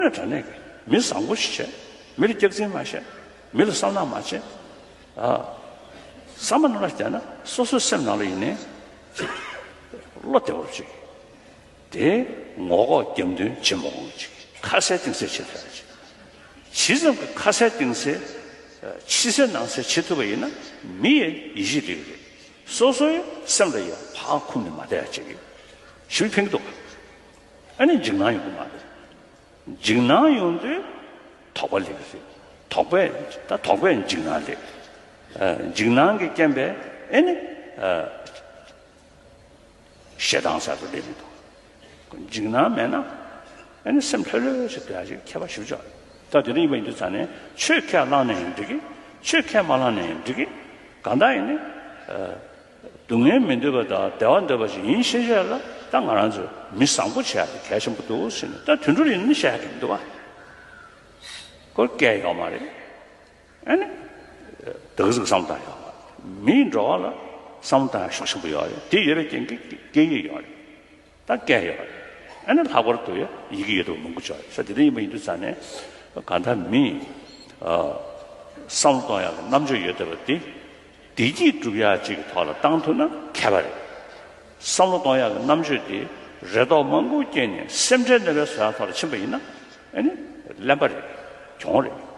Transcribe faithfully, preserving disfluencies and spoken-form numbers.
ནས་དྲང་གནས་ཀྱི་མི་བཟང་པོ་ཞིག་བྱས། མི་ལ་སྐྱག་རྫུན་མ་བཤད། མི་ལ་བསམ་ནག་མ་བྱེད། ཨ། བསམ་པ་ནང་ལ་བསྡད་ན་སོ་སོའི་སེམས་ནང་ལ་ཡིན་ནའི་ཅིག་བློ་བདེ་བོ་ཅིག་དེ་ངོ་ལྐོག་རྒྱབ་མདུན་བྱེད་མ་དགོས་ཅིག་ཁ་གསལ་གཏིང་གསལ་བྱེད་ཐུབ་ཡ་ཅིག་ཇི་ཙམ་གྱི་ཁ་གསལ་གཏིང་གསལ། ཕྱི་གསལ་ནང་གསལ་བྱེད་ཐུབ་པ་ཡིན་ན། མི་ཡི་ཡིད་ཆེས་སླེབས་ཀྱི་རེད། སོ་སོའི་སེམས་ལ་ཡང་ཕར་འཁུམས་ནས་མ་བསྡད་ཡ་ཅིག་ཞིག་ཕན་གྱི་འདུག་ཨ་ནི་འཇིགས་སྣང་ཡོང་གི་མ་རེད། འཇིགས་སྣང་ཡོང་དུས་དོགས་པ་སླེབས་ཀྱི་རེད། དོགས་པས་ད་དོགས་པས་འཇིགས་སྣང་སླེབས། ཨ། འཇིགས་སྣང་གི་རྐྱེན་པས་ཨེ་ནི། ཨ། ཞེ་སྡང་ཟེར་དུ་སླེབས་མི་འདུག་འཇིགས་སྣང་མེད་ན་ཨེ་ནི་སེམས་ལྷོད་ལྷོད་ཞིག་སྡོད་ཡ་ཞིག་ཁྱད་པར་ཞེ་པོ་ཅིག་ཡོད་རེད། ད་དེ་འདྲ་ཡིན་པ་ཡིན་དུས་ཙང་ནས་ཆོས་ཁས་བླངས་ནས་ཡང་འགྲིག་གི། ཆོས་ཁས་མ་བླངས་ནས་ཡང་འགྲིག་གི། གང་ལྟར་ཡིན་ནི། ཨ། སྡུག་བསྔལ་མི་འདོད་པ་དང་བདེ་བ་འདོད་པ་ཞིག་ཡིན་ཤེས་བྱས་ལ། ད་ང་རང་ཚོས་མི་བཟང་པོ་བྱེད་ཡ་དེ་གལ་ཆེན་པོ་འདུག་ཟེར་ནས། ད་དུད་འགྲོ་ཡིན་ན་བཤད་ཡ་གི་མི་འདུག་བ། ཁོ་སྐད་ཡོད་མ་རེད། ཨ་ནི། ད་ག་ཟིག་བསམ་བློ་བཏང་ཡོད་མ་རེད། མིའི་འགྲོ་བ་ལ་བསམ་བློ་བཏང་ཡ་ཤུགས་ཆེན་པོ་ཡོད་རེད། དེ་ཡོད་པའི་རྐྱེན་གྱིས་སྐད་ཡིག་ཡོད་རེད། ད་སྐད་ཡོད་རེད། ཨ་ནི་ལྷག་པར་དུ་ཡ་ཡི་གེ་ཡོད་དུ་མང་པོ་ཅིག་ཡོད་རེད། ས་དེ་འདྲ་ཡིན་པ་ཡིན་དུས་ཙང་ནས་གང་ལྟར་མི། ཨ། བསམ་བློ་གཏོང་ཡག་གི་རྣམ་དཔྱོད་ཡོད་བསྡད་པ་དེ་བདེ་སྐྱིད་སྒྲུབ་ཡག་ཅིག་གི་ཐོག་ལ་བཏང་ཐུབ་ན་མཁས་པ་རེད། བསམ་བློ་གཏོང་ཡག་གི་རྣམ་དཔྱོད་དེ་རེ་དོགས་མང་པོ་སྐྱེས་ནས་སེམས་ཁྲལ་ནད་པའི་བཟོ་ཡག་ཐོག་ལ་ཕྱིན་པ་ཡིན་ན། ཨ་ནི་གླེན་པ་རེད། གྱོང་རེད།